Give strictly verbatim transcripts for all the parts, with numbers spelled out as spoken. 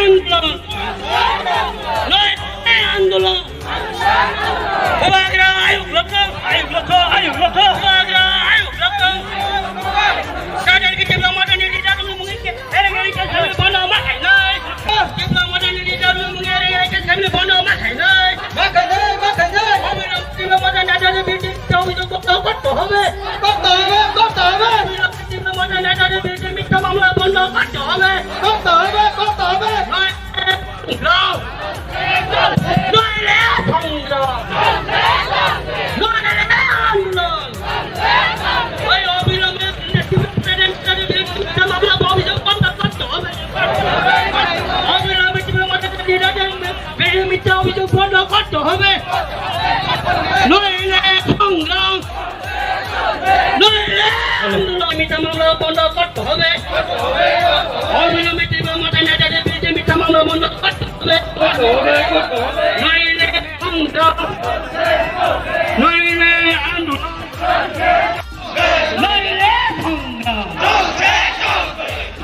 Andolon! Andolon! Bubagra ayuk lokthung, ayuk lokthung, ayuk lokthung. Bubagra ayuk lokthung. Sadar kitim lama dan ini dalam mungkin. Ereng ereng kami bono makai nai. Kitim lama dan ini dalam mungkin ereng ereng kami bono makai nai. Makai nai, makai nai. Kami dalam kitim lama dan ada di bidik kau itu kau kau kau tu hame. Kau tu hame, kau tu hame. Kami dalam kitim lama dan ada di bidik mik tamam lah bono kau tu hame. Kau tu hame, kau tu hame. Nai. Noile songrong. Noile andolon. Oi, obilombe President, President, President, obilombe President, President, President, Noile songrong. Noile andolon, mitha mamla bondo korte hobe. Obilombe tigro mata neta de bije mitha mamla bondo korte hobe. Noile andolon. Noile andolon. Noile andolon.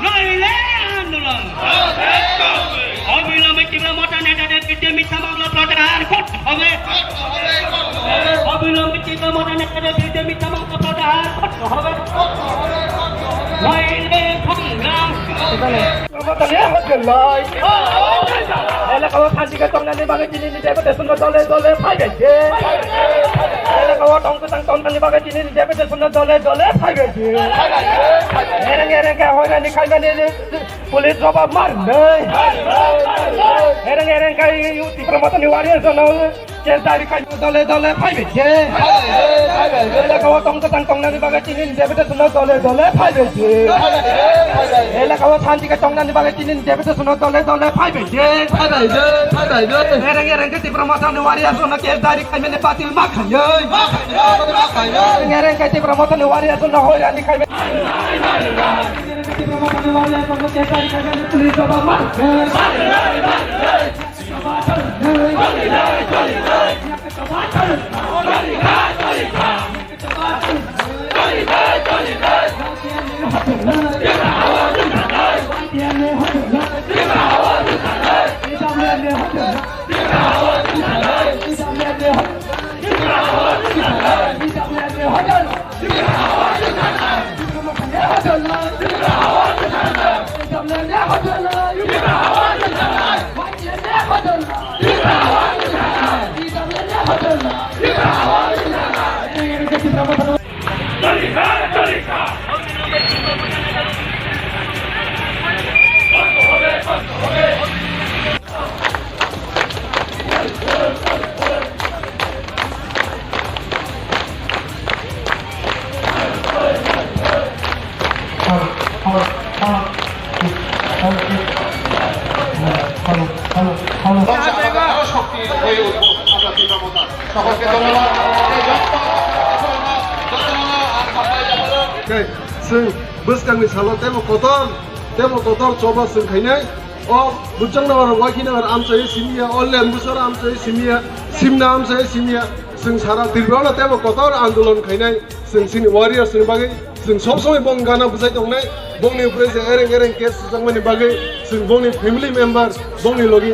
Noile andolon. Obilombe tigro mata neta de bije mitha mamla protyahar korte hobe. Obilombe tigro mata neta de bije mitha mamla protyahar korte hobe. Noile songrong. Elakao shanti khe tongnani bagwi tini ni deputation no dole dole phaibai se. Elakao tong kwchang tongnani bagwi tini ni deputation no dole dole phaibai se. Ereng ereng khe hoirani khaimani police rok ba marnai. Ereng ereng khe Tipra Mothani warriors no Case diary khai dole dole phaibai se. Elakao tong kwchang tongnani bagwi tini ni deputation no dole dole phaibai se. Elakao shanti khe tongnani bagwi tini ni deputation no dole dole phaibai se. Ereng ereng khe Tipra Mothani warriors no case diary khaimani batil ma khaiwi. Ereng ereng khe Tipra Mothani warriors no hoirani khaimani. Tipra Mothani warriors no case diary khaimani police rok ba marnai. Hello, hello, hello. Tei chwng bwskangni salo teibo kotor, teibo kotor choba chwng khainai. O bwchangno oro waikhe nang amchai simiya, o lem bwsaro amchai simiya, simna amchai simiya. Chwng sara Tripura no teibo kotor andolon khainai. Chwng chini warriors ni bagwi chwng sob somoi bong gana bwchai tongnai. Bongni upre je ereng ereng case swijak mani bagwi chwng bongni family member, bongni logi